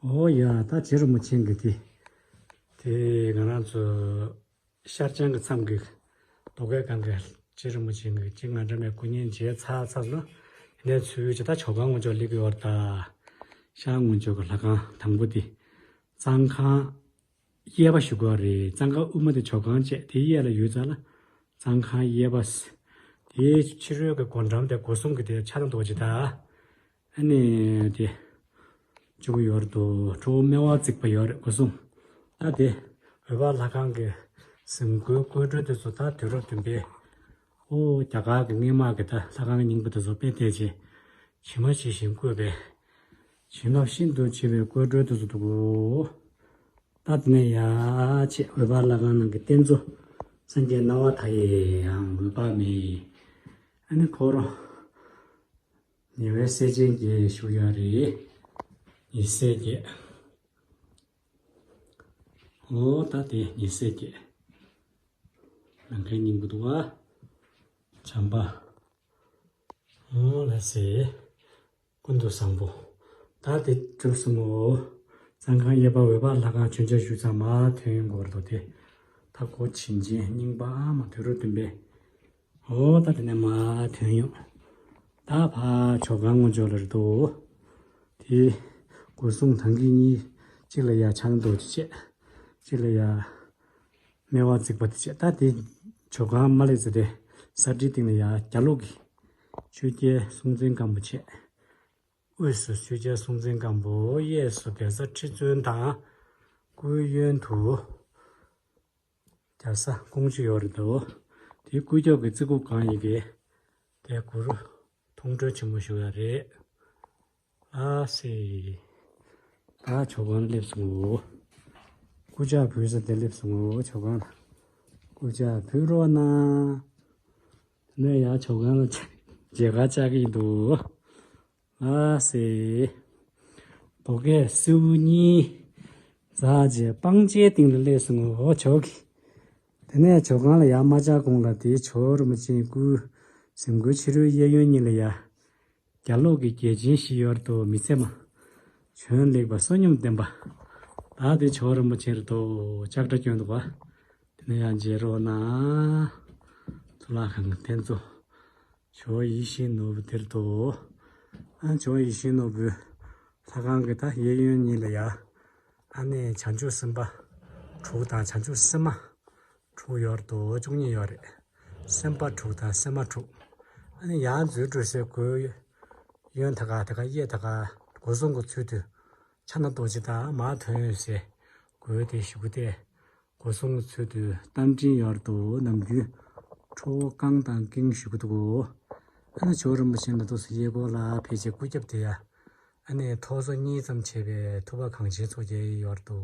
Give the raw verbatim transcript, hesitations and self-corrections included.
ཨོ་ཡ། ད་རྗེ་རིན་པོ་ཆེ་གི་དེ། དེ་ང་རང་ཚོ་ཤར་བྱང་གི་མཚམས་ཀྱི་རྡོ་སྐས་སྒང་གི་རྗེ་རིན་པོ་ཆེ་གི་རྗེ་ང་འདྲ་མའི་སྐུ་བརྙན་མཇལ་ཚར་ཚར་ལ། དེ་ནས་ཚུར་ཅིག་ད་ཇོ་ཁང་ངོས་ཕྱོགས་སླེབས་ཀྱི་ཡོད་རེད་ད། ཤར་ངོས་ཕྱོགས་ཀྱི་ལྷ་ཁང་དང་པོ་དེ། གཙང་ཁང་གཡས་པ་ཞུ་དགོས་རེད། གཙང་ཁང་དབུ་མ་དེ་ཇོ་ཁང་བཅས་དེ་གཡས་ལ་ཡོད་ཙང་ལ། གཙང་ཁང་གཡས་པ། དེའི་ཕྱི་རོལ་གྱི་སྒོ་འགྲམ་དེ་སྒོ་སྲུང་གི་དེ་ཕྱག་ན་རྡོ་རྗེ་དང་། ཨ་ནི་དེ་བཅུག་ཡོད་དོ། ཁྲོ་བོ་སྨེ་བ་བརྩེགས་པ་ཡོད་རེད། སྒོ་སྲུང་། ད་དེ་འོད་དཔག་ལྷ་ཁང་གི་གཟིམ་སྒོའི་སྐུ་སྒྲོན་དེ་ཚོ་ད་དུས་རབས་བདུན་པའི། ཨོ་རྒྱ་གར་གྱི་སྔས་མ་གི་ད་ལྷ་ཁང་རྙིང་པ་དེ་ཚོ་དཔེ་དེ་ཅི་ཇི་མ་ཇི་བཞིན་བརྐོས་པའི་བྱིན་རླབས་ཤིན་ཏུ་ཆེ་བའི་སྐུ་སྒྲོན་དེ་ཚོ་འདུག་གོ། ད་དེ་ནས་ཡར་ཆེ་འོད་དཔག་ལྷ་ཁང་ནང་གི་རྟེན་གཙོ། སངས་རྒྱས་སྣང་བ་མཐའ་ཡས་ཡང་འོད་དཔག་མེད། ཨ་ནི་འཁོར་ཉེ་བའི་སྲས་ཆེན་བརྒྱད་བཞུགས་ཡོད་རེད། ཉེ་སྲས་བརྒྱད། ཨོ་ད་དེ་ཉེ་སྲས་བརྒྱད། ནམ་མཁའི་སྙིང་པོ་འདུག་ག། བྱམས་པ། ཨོ་ལ་སེ། ཀུན་ཏུ་བཟང་པོ། ད་དེ་གྲུབ་སོང་ངོ་། གཙང་ཁང་གཡས་པ་འོད་དཔག་ལྷ་ཁང་མཆོད་མཇལ་ཞུས་ཙང་མར་ཐོན་ཡོང་དགོས་རེད་དོ། དེ་ད་གོ་བྱིན་ཅན་རྙིང་པ་མ་དུས་རབས་བདུན་པའི། ཨོ་ད་དེ་ནས་མར་ཐོན་ཡོང་། ད་ཕར་ཇོ་ཁང་ངོས་ཕྱོགས་ལ་རེད་དོ། དེ་སྒོ་སྲུང་ཐང་གི་གཉིས། གཅིག་ལ་ཡ་ཕྱག་ན་རྡོ་རྗེ་བཅས། གཅིག་ལ་ཡ་སྨེ་བ་བརྩེགས་པ་དེ་བཅས། ད་དེ་ཇོ་ཁང་མ་སླེབས་ཚེ་དེ་ས་ཁྲིའི་སྟེང་ལ་ཡ་རྒྱ་ལོ་གི་ཆོས་རྒྱལ་སྲོང་བཙན་སྒམ་པོ་བཅས། དབུས་སུ་ཆོས་རྒྱལ་སྲོང་བཙན་སྒམ་པོ། གཡས་སུ་གེ་སར་ཁྲི་བཙུན་དང་། སྐུའི་གཡོན་དུ་རྒྱ་བཟའ་ཀོང་ཇོ་ཡོད་རེད་དོ། དེའི་སྐུ་རྒྱབ་ཀྱི་རྩེ་ཁུག་སྒང་ཡི་གེ་དེ་གུ་རུ་མཐོང་གྲོལ་ཆེན་མོ་བཞུགས་ཡོད་རེད། ལགས་སེ། ད་ཇོ་ཁང་ལ་སླེབས་སོང་ངོ་། སྐུ་ཕྱག་ཕུལ་ས་དེ་སླེབས་སོང་ངོ་། ཇོ་ཁང་ལ་སྐུ་ཕྱག་ཕུལ་རོགས་གནང་། དེ་ནས་ཡར་ཇོ་ཁང་ལ་མཇལ་ཁ་བཅར་གྱི་ཡིན་འདུག། ལགས་སེ། རྡོ་སྐས་སེའུ་གཉིས་འཛེགས་རྗེས་སྤང་ལྕེའི་སྟེང་ལ་སླེབས་སོང་ངོ་ཇོ་གི། དེ་ནས་ཇོ་ཁང་ལ་ཡར་མ་བཅར་གོང་ལ་དེའི་ཇོ་རིན་པོ་ཆེའི་སྐུའི་གཟིམ་སྒོའི་ཕྱི་རོལ་གཡས་གཡོན་གཉིས་ལ་ཡ། རྒྱ་ལོ་གི་རྒྱལ་ཆེན་བཞི་ཡོད་རེད་དོ། མི་ཚད་མ། བྱོན་ལེགས་པ་བསོད་སྙོམས་ལྡན་པ། ད་དེ་ཇོ་རིན་པོ་ཆེ་རེད་དོ། ལྕགས་དྲ་གྱོན་འདུག་ག། དེ་ནས་ཡར་མཇལ་རོགས་གནང་། གཙུག་ལག་ཁང་གི་རྟེན་གཙོ། ཇོ་ཡིད་བཞིན་ནོར་བུ་དེ་རེད་དོ། ཨ་ཇོ་ཡིད་བཞིན་ནོར་བུ། ལྷ་ཁང་གི་ད་གཡས་གཡོན་གཉིས་ལ་ཡ། ཨ་ནི་བྱང་ཆུབ་སེམས་དཔའ་དྲུག་དང་བྱང་ཆུབ་སེམས་མ་དྲུག་ཡོད་རེད་དོ། བཅུ་གཉིས་ཡོད་རེད། སེམས་དཔའ་དྲུག་དང་སེམས་མ་དྲུག། ཨ་ནི་ཡར་འཛུལ་འགྲོ་སའི་སྒོའི་གཡོན་ད་ག་ད་ག་གཡས་ད་ག་སྒོ་སྲུང་གི་ཚུལ་དུ་ཕྱག་ན་རྡོ་རྗེ་དང་མར་ཐོན་ཡོང་སའི་སྒོའི་དེ་བཞུགས་སྟེ། སྒོ་སྲུང་གི་ཚུལ་དུ་རྟ་མགྲིན་ཡོད་རེད་དོ། ནམ་རྒྱུན་ཁྲོ་བོ་བསྐང་དང་བསྐྱིང་བཞུགས་ཀྱི་འདུག་གོ། ཨ་ནི་ཇོ་རིན་པོ་ཆེ་ནི་ཏོག་ཙམ་གཡས་སྐོར་ལ་ཕེབས་བྱས་སྐུ་རྒྱབ་དེ་ཡ། ཨ་ནི་ཐོག་སོ་གཉིས་ཙམ་བྱས་པའི་ཐུབ་པ་གངས་ཅན་མཚོ་རྒྱལ་ཡོད་རེད་དོ།